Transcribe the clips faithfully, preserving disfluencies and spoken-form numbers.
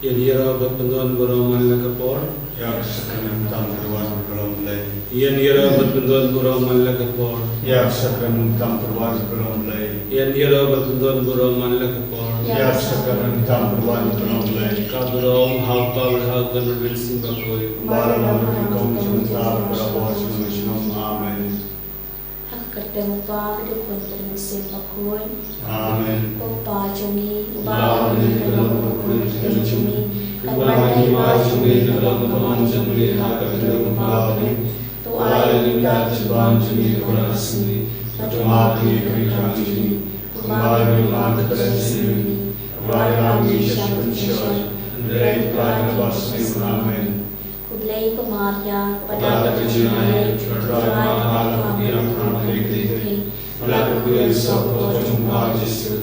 Ïa ngi ïaroh bad pyndon baroh man la ka por. Ïa ka sakramen tam kyrwan baroh Blei. Ïa ngi ïaroh bad pyndon baroh man la ka por. Ïa ka sakramen tam kyrwan baroh Blei. Ïa ngi ïaroh bad pyndon baroh man la ka por. Ïa ka sakramen tam kyrwan baroh Blei. Ka burom ha u Kpa bad ha u Khun bad ha u Mynsiem Bakhuid. Ba la long ruh kum mynta bad barabor sha shnong. Amen. Ha ka kyrteng u Kpa bad u Khun bad u Mynsiem Bakhuid. Amen. Ko Kpa jong ngi uba ha bneng, ka long bakhuid ka kyrteng jong me. Ka wan ka hima jong me, ka long ka mon jong me ha ka kyrteng u Kpa bad u Khun. To ai ïa ngi mynta ka jingwan jong ngi kaba ar sngi. Bad to map ïa ngi ka ïingkang jong ngi, kumba ngi map ïa kiba ïasyllok ïa ngi. Wat ïalam ngi sha ka jingpynshoi, hynrei to pynlait na ka bor jong ka snam. Amen. Khublei ko Maria, kaba dap ka jingaiei, U Trai u don bad pha, ha pdeng ki kynthei, bad ha ka por jong ka por jong pha u Jisu.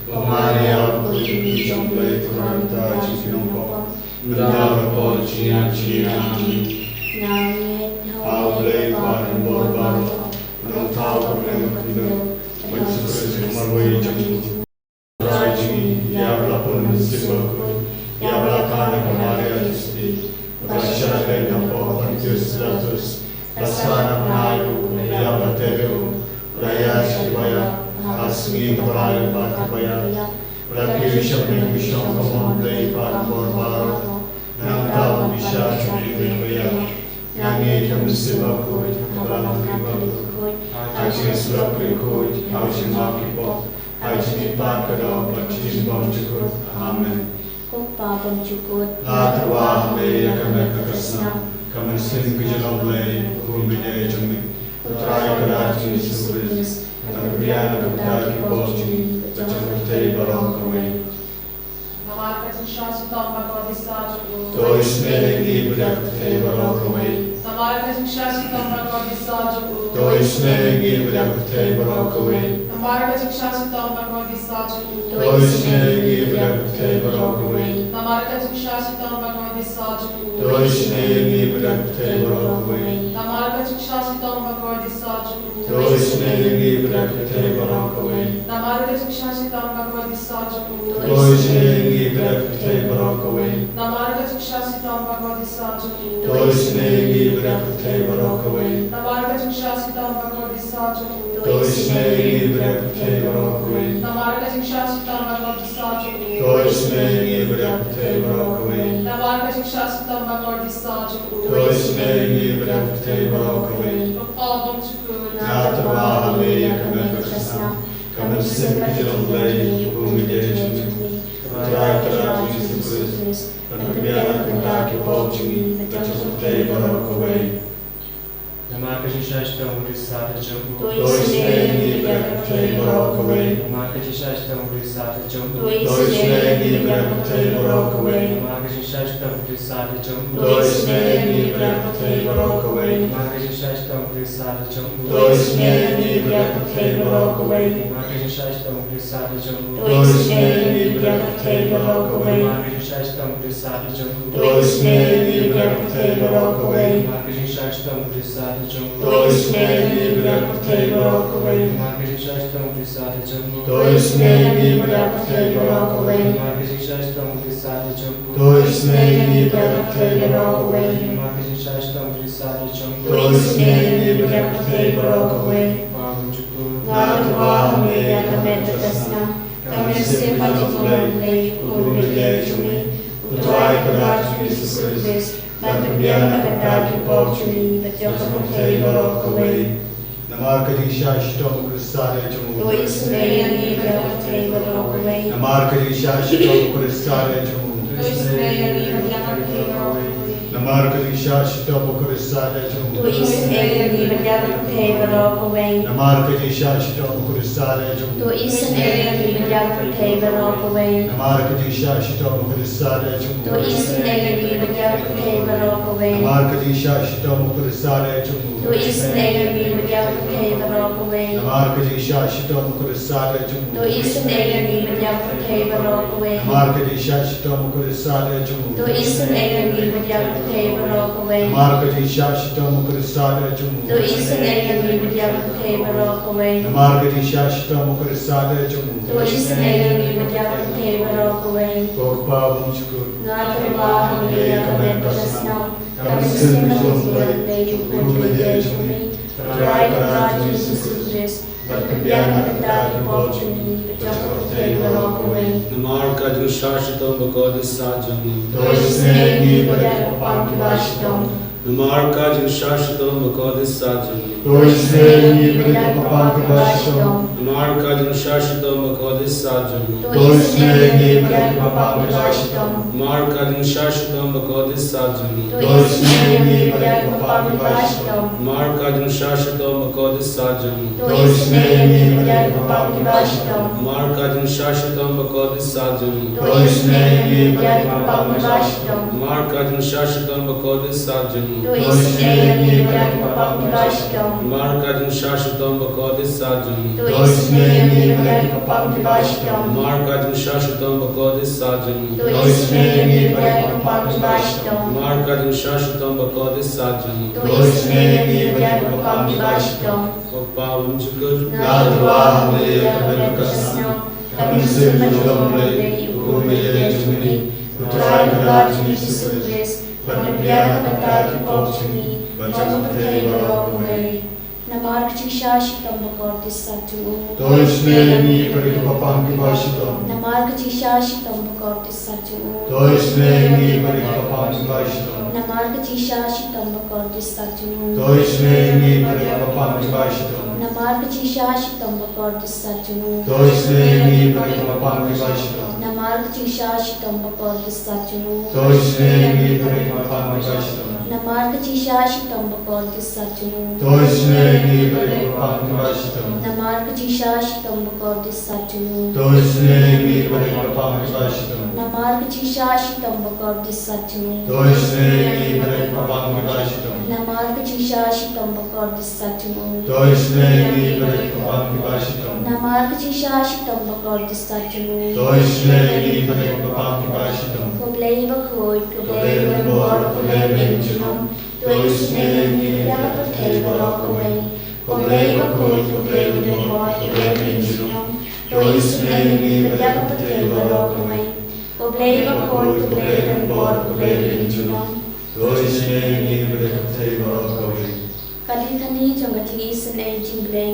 Ko Maria, ko Mari jong U Blei, to kyrpad ïa ngi ki nongpop, mynta bad ha ka por jong ka jingïap jong ngi. Amen. Nga ngeit ha U Blei Kpa Ringbor baroh, ha U Nongthaw Kynrad Khyndew, bad ha U Jisu Khrist U Marwei jong ngi. Trai jong ngi, ïa ba la pun ha u Mynsiem Bakhuid, ïa ba la kha na ka Maria Theisotti, ba la shah leit hapoh Pontius Pilatus, ba la sah na bnai ruh, ba la ïap, ba la tep ruh, ba la ïaid sha kiba ïap, ha ka sngi kaba lai bad kiba ïap, ba la kiew sha bneng ka shong ka mon U Blei Kpa Ringbor baroh. Nangta un ïashah sha bneng kiba ïap. Nga ngeit ha u Mynsiem Bakhuid, ha ka Balang Katolik bakhuid, ha ka jingïasyllok bakhuid, ha ka jingmap ki pop, ha ka jingmihpat ka doh bad ka jingbymjukut. Amen. Ko Kpa bymjukut, nga tyrwa ha me ïa ka met bad ka snam, ka mynsiem ka jong U Blei, U Khun baieit jong me, U Trai Kynrad jong ngi Jisu Khrist, ban pynbiang na ka bynta ki pop jong ngi bad jong ka pyrthei baroh kawei. Namar ka jingshah shitom bakordit sah jong u, to isynei ïa ngi bad ïa ka pyrthei baroh kawei. Namar ka jingshah shitom bakordit sah jong u, to isynei ïa ngi bad ïa ka pyrthei baroh kawei. Namar ka jingshah shitom bakordit sah jong u, to isynei ïa ngi bad ïa ka pyrthei baroh kawei. Namar ka jingshah shitom bakordit sah jong u, to isynei ïa ngi bad ïa ka pyrthei baroh kawei. Namar ka jingshah shitom bakordit sah jong u, to isynei ïa ngi bad ïa ka pyrthei baroh kawei. Namar ka jingshah shitom bakordit sah jong u, to isynei ïa ngi bad ïa ka pyrthei baroh kawei. Namar ka jingshah shitom bakordit sah jong u, to isynei ïa ngi bad ïa ka pyrthei baroh kawei. Namar ka jingshah shitom bakordit sah jong u, to isynei ïa ngi bad ïa ka pyrthei baroh kawei. Namar ka jingshah shitom bakordit sah jong u, to isynei ïa ngi bad ïa ka pyrthei baroh kawei. Namar ka jingshah shitom bakordit sah jong u, to isynei ïa ngi bad ïa ka pyrthei baroh kawei. Ko Kpa bymjukut, nga tyrwa ha me ïa ka met bad ka snam, ka mynsiem ka jong U Blei, U Khun baieit jong me, U Trai Kynrad jong ngi Jisu Khrist, ban pynbiang na ka bynta ki pop jong ngi bad jong ka pyrthei baroh kawei. Namar ka jingshah shitom bakordit sah jong u, to isynei ïa ngi bad ïa ka pyrthei baroh kawei. Namar ka jingshah shitom bakordit sah jong u, to isynei ïa ngi bad ïa ka pyrthei baroh kawei. Namar ka jingshah shitom bakordit sah jong u, to isynei ïa ngi bad ïa ka pyrthei baroh kawei. Namar ka jingshah shitom bakordit sah jong u, to isynei ïa ngi bad ïa ka pyrthei baroh kawei. Namar ka jingshah shitom bakordit sah jong u, to isynei ïa ngi bad ïa ka pyrthei baroh kawei. Namar ka jingshah shitom bakordit sah jong u, to isynei ïa ngi bad ïa ka pyrthei baroh kawei. Namar ka jingshah shitom bakordit sah jong u, to isynei ïa ngi bad ïa ka pyrthei baroh kawei. Namar ka jingshah shitom bakordit sah jong u, to isynei ïa ngi bad ïa ka pyrthei baroh kawei. Namar ka jingshah shitom bakordit sah jong u, to isynei ïa ngi bad ïa ka pyrthei baroh kawei. Namar ka jingshah shitom bakordit sah jong u, to isynei ïa ngi bad ïa ka pyrthei baroh kawei. Ko Kpa bymjukut, nga tyrwa ha me ïa ka met bad ka snam, ka mynsiem ka jong U Blei, U Khun baieit jong me, U Trai Kynrad jong ngi Jisu Khrist, ban pynbiang na ka bynta ki pop jong ngi bad jong ka pyrthei baroh kawei. Namar ka jingshah shitom bakordit sah jong u, to isynei ïa ngi bad ïa ka pyrthei baroh kawei. Namar ka jingshah shitom bakordit sah jong u, to isynei ïa ngi bad ïa ka pyrthei baroh kawei. Namar ka jingshah shitom bakordit sah jong u, to isynei ïa ngi bad ïa ka pyrthei baroh kawei. Namar ka jingshah shitom bakordit sah jong u, to isynei ïa ngi bad ïa ka pyrthei baroh kawei. Namar ka jingshah shitom bakordit sah jong u, to isynei ïa ngi bad ïa ka pyrthei baroh kawei. Namar ka jingshah shitom bakordit sah jong u, to isynei ïa ngi bad ïa ka pyrthei baroh kawei. Namar ka jingshah shitom bakordit sah jong u, to isynei ïa ngi bad ïa ka pyrthei baroh kawei. Namar ka jingshah shitom bakordit sah jong u, to isynei ïa ngi bad ïa ka pyrthei baroh kawei. Namar ka jingshah shitom u Khrist ha jong u. To isynei ïa ngi bad ïa ka pyrthei baroh kawei. Namar ka jingshah shitom u Khrist ha jong u. To isynei ïa ngi bad ïa ka pyrthei baroh kawei. Ko Kpa bymjukut. Nga tyrwa ha me ïa ka met ka snam. Ka mynsiem ka jong U Blei, U Blei jong ngi. Trai Kynrad jong ngi Jisu Khrist. Ban pynbiang na ka bynta ki pop jong ngi, bad jong ka pyrthei baroh kawei. Namar ka jingshah shitom bakordit sah jong u. To isynei ïa ngi bad ïa ki kyrpang kiba shitom. Namar ka jingshah shitom bakordit sah jong u. To isynei ïa ngi bad ïa ki kyrpang kiba shitom. Namar ka jingshah shitom bakordit sah jong u. To isynei ïa ngi bad ïa ki kyrpang kiba shitom. Namar ka jingshah shitom bakordit sah jong u. To isynei ïa ngi bad ïa ki kyrpang kiba shitom. Namar ka jingshah shitom bakordit sah jong u. To isynei ïa ngi bad ïa ki kyrpang kiba shitom. Namar ka jingshah shitom bakordit sah jong u. To isynei ïa ngi bad ïa ki kyrpang kiba shitom. Namar ka jingshah shitom bakordit sah jong u. To isynei ïa ngi bad ïa ki kyrpang kiba shitom. Namar ka jingshah shitom bakordit sah jong u. To isynei ïa ngi bad ïa ki kyrpang kiba shitom. Namar ka jingshah shitom bakordit sah jong u. To isynei ïa ngi bad ïa ki kyrpang kiba shitom. Namar ka jingshah shitom bakordit sah jong u. To isynei ïa ngi bad ïa ki kyrpang kiba shitom. Ko Kpa bymjukut. Nga tyrwa ha me ïa ka met ka snam. Ka mynsiem ka jong U Blei, U Blei jong ngi. Ko Trai Kynrad jong ngi Jisu Khrist. Ban pynbiang na ka bynta ki pop jong ngi, bad jong ka pyrthei baroh kawei. Namar ka jingshah shitom bakordit sah jong u. To isynei ïa ngi bad ïa ki kyrpang kiba shitom. Namar ka jingshah shitom bakordit sah jong u. To isynei ïa ngi bad ïa ki kyrpang kiba shitom. Namar ka jingshah shitom bakordit sah jong u. To isynei ïa ngi bad ïa ki kyrpang kiba shitom. Namar ka jingshah shitom bakordit sah jong u. To isynei ïa ngi bad ïa ki kyrpang kiba shitom. Namar ka jingshah shitom bakordit sah jong u. To isynei ïa ngi bad ïa ki kyrpang kiba shitom. Namar ka jingshah shitom bakordit sah jong u. To isynei ïa ngi bad ïa ki kyrpang kiba shitom. Namar ka jingshah shitom bakordit sah jong u. To isynei ïa ngi bad ïa ki kyrpang kiba shitom. Namar ka jingshah shitom bakordit sah jong u. To isynei ïa ngi bad ïa ki kyrpang kiba shitom. Namar ka jingshah shitom bakordit sah jong u. To isynei ïa ngi bad ïa ki kyrpang kiba shitom. Namar ka jingshah shitom bakordit sah jong u. To isynei ïa ngi bad ïa ki kyrpang kiba shitom. Ko Blei bakhuid, ko Blei uba donbor, ko Blei uba im junom. To isynei ïa ngi bad ïa ka pyrthei baroh kawei. Ko Blei bakhuid, ko Blei uba donbor, ko Blei uba im junom. To isynei ïa ngi bad ïa ka pyrthei baroh kawei. Ko Blei bakhuid, ko Blei uba donbor, ko Blei uba im junom. To isynei ïa ngi bad ïa ka pyrthei baroh kawei. Ka dei kane jong ka jingisynei jong U Blei.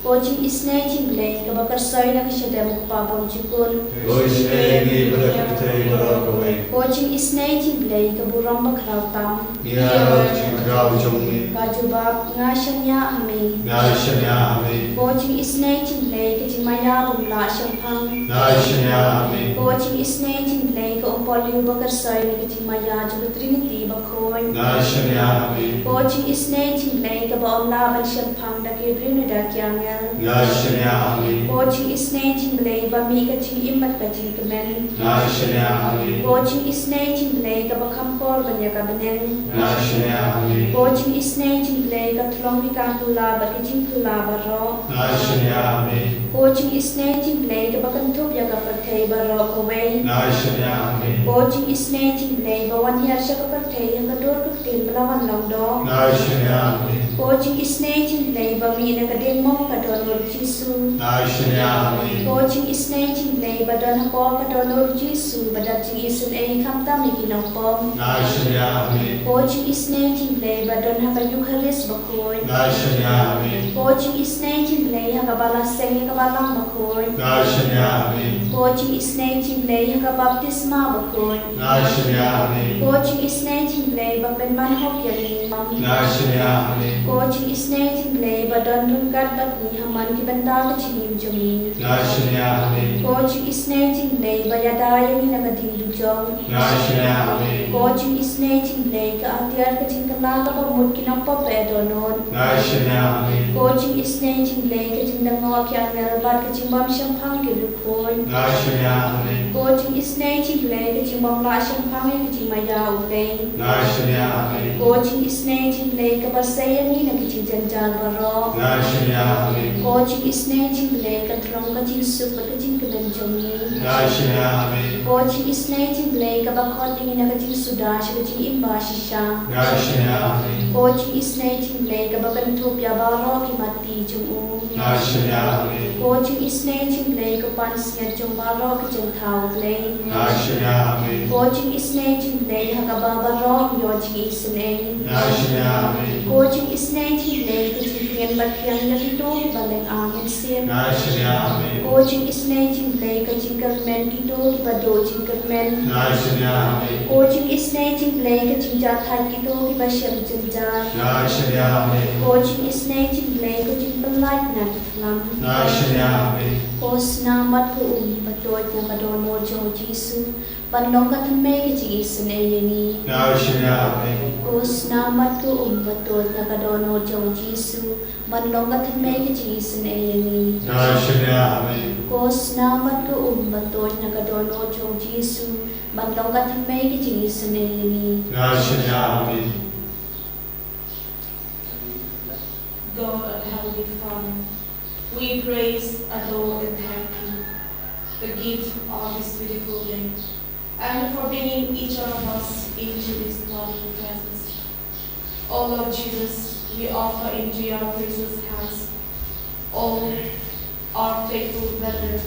Ko jingisynei jong U Blei kaba kyrsoi na ka shadem U Kpa bymjukut. To isynei ïa ngi bad ïa ka pyrthei baroh kawei. Ko jingisynei jong U Blei ka burom bakhraw tam. Ïa ka jingkhraw jong ngi. Ka jubab, nga shaniah ha me. Nga shaniah ha me. Ko jingisynei jong U Blei ka jingmaïa bym lah shemphang. Nga shaniah ha me. Ko jingisynei jong U Blei ka umpohliew ba kyrsoi na ka jingmaïa jong ka Trinity bakhuid. Nga shaniah ha me. Ko jingisynei jong U Blei kaba ym lah ban shemphang da ki briew ne da ki angel. Nga shaniah ha me. Ko jingisynei jong U Blei ba mih ka jingim bad ka jingkmen. Nga shaniah ha me. Ko jingisynei jong U Blei kaba kham kor ban ïa ka bneng. Nga shaniah ha me. Ko jingisynei jong U Blei ka thlong ki kang phylla bad ki jingphylla baroh. Nga shaniah ha me. Ko jingisynei jong U Blei kaba kynthup ïa ka pyrthei baroh kawei. Nga shaniah ha me. Ko jingisynei jong U Blei ba wan hiar sha ka pyrthei ha ka dur ka ktien ba la wan long doh. Nga shaniah ha me. Ko jingisynei jong U Blei ba mih na ka diengmong ka dohnud Jisu. Nga shaniah ha me. Ko jingisynei jong U Blei ba don hapoh ka dohnud Jisu ba dap jingisynei khamtam ïa ki nongpop. Nga shaniah ha me. Ko jingisynei jong U Blei ba don ha ka Eukharist bakhuid. Nga shaniah ha me. Ko jingisynei jong U Blei ha kaba la seng ïa ka balang bakhuid. Nga shaniah ha me. Ko jingisynei jong U Blei ha ka baptisma bakhuid. Nga shaniah ha me. Ko jingisynei jong U Blei ba pynman hok ïa ngi. Nga shaniah ha me. Ko jingisynei jong U Blei ba don ryngkat bad ngi ha man ki bynta ka jingim jong ngi. Nga shaniah ha me. Ko jingisynei jong U Blei ba ïada ïa ngi na ka ding dujok. Nga shaniah ha me. Ko jingisynei jong U Blei ka atiar ka jingkylla kaba mut ki nongpop ba dohnud. Nga shaniah ha me. Ko jingisynei jong U Blei ka jinglyngngoh ki angel bad ka jingbym shemphang ki riewkhuid. Nga shaniah ha me. Ko jingisynei jong U Blei ka jingbym lah shemphang ïa ka jingmaïa U Blei. Nga shaniah ha me. Ko jingisynei jong U Blei kaba sei ïa ngi na ki jingjynjar baroh. Nga shaniah ha me. Ko jingisynei jong U Blei ka thlong ka jingsuk bad ka jingkmen jong ngi. Nga shaniah ha me. Ko jingisynei Jong U Blei kaba khot ïa ngi na ka jingsuda sha ka jingim ba shisha. Nga shaniah, amen. Ko jingisynei jong U Blei kaba kynthup ïa baroh ki matti jong u. Nga shaniah, amen. Ko jingisynei jong U Blei ka pansngiat jong baroh ki jingthaw, Blei. Nga shaniah, amen. Ko jingisynei jong U Blei ha kaba baroh ngi ïoh jingisynei. Nga shaniah, amen. Ko jingisynei jong U Blei ka jingpynïeng bad pynïeng ïa kito kiba lynga mynsiem. Nga shaniah, amen. Ko jingisynei jong U Blei ka jingkyrmen kito kiba duh jingkyrmen. Nga shaniah, amen. Ko jingisynei jong U Blei ka jingjahthait kito kiba shem jynjar. Nga shaniah, amen. Ko jingisynei jong U Blei ka jingpynlait na ki phlam. Nga shaniah, amen. Ko snam bad ko um ba tuid na ka dohnud jong u Jisu ban long ka thymmei ka jingisynei ïa ngi. Nga shaniah, amen. Ko snam bad ko um ba tuid na ka dohnud jong u Jisu ban long ka thymmei ka jingisynei ïa ngi. Nga shaniah, amen. Ko snam bad ko um ba tuid na ka dohnud jong u Jisu ban long ka thymmei ka jingisynei ïa ngi. Nga shaniah, amen. God, our Heavenly Father, we praise, adore, and thank you, the gift of this beautiful day, and for bringing each one of us into this loving presence. Oh Lord Jesus, we offer into your precious hands all our faithful brethren,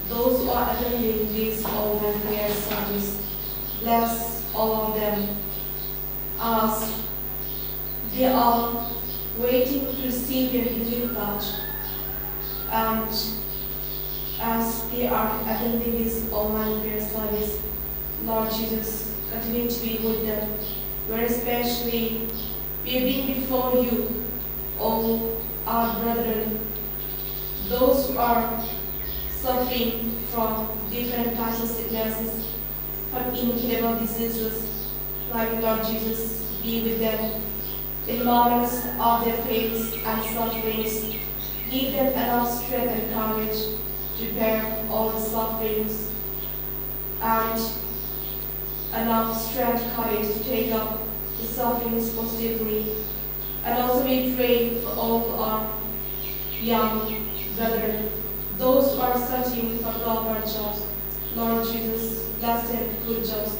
those who are attending this online prayer service. Bless all of them as they are waiting to receive your healing touch. And as they are attending this online prayer service, Lord Jesus, continue to be with them. Very especially, we bring before you all our brethren, those who are suffering from different types of sicknesses, from incurable diseases, like, Lord Jesus, be with them in moments of their pains and sufferings. Give them enough strength and courage to bear all the sufferings, and enough strength, courage to take up the sufferings positively. And also we pray for all our young brethren, those who are searching for proper jobs. Lord Jesus, bless them with good jobs.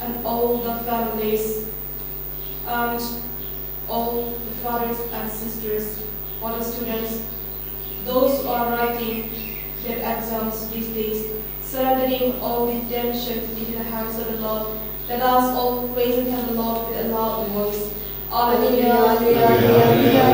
And all the families, and all the fathers and sisters, all the students, those who are writing their exams these days, surrendering all the tension into the hands of the Lord. Let us all praise and thank the Lord with a loud voice. Alleluia, alleluia, alleluia.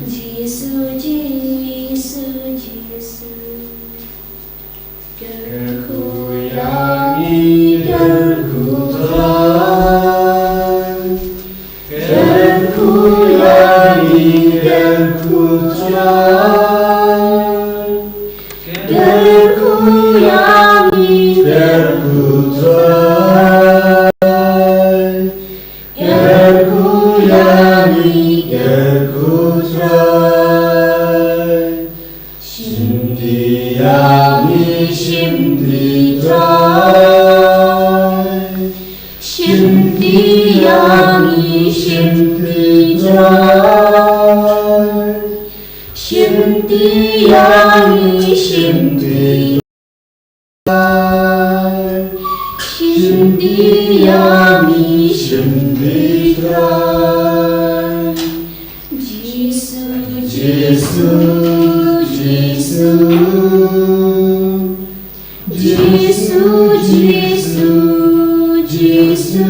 Jisu, Jisu, Jisu. Kyrkhu ïa ngi, kyrkhu Trai. Kyrkhu ïa ngi, kyrkhu Trai. Kyrkhu ïa ngi, kyrkhu Trai. Kyrkhu ïa ngi, kyrkhu Trai. Shimti ïa ngi, shimti Trai. Shimti ïa ngi, shimti Trai. Shimti ïa ngi, shimti Trai. Ni shim di Trai. Jisu, Jisu, Jisu. Jisu, Jisu, Jisu.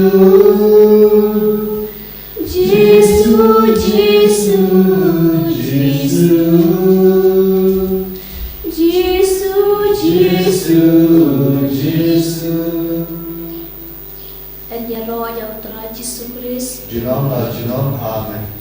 Jisu, Jisu, Jisu. Jisu, Jisu, Jisu. Ngan ïaroh ïa u Trai Jisu Khrist. Junom la junom. Amen.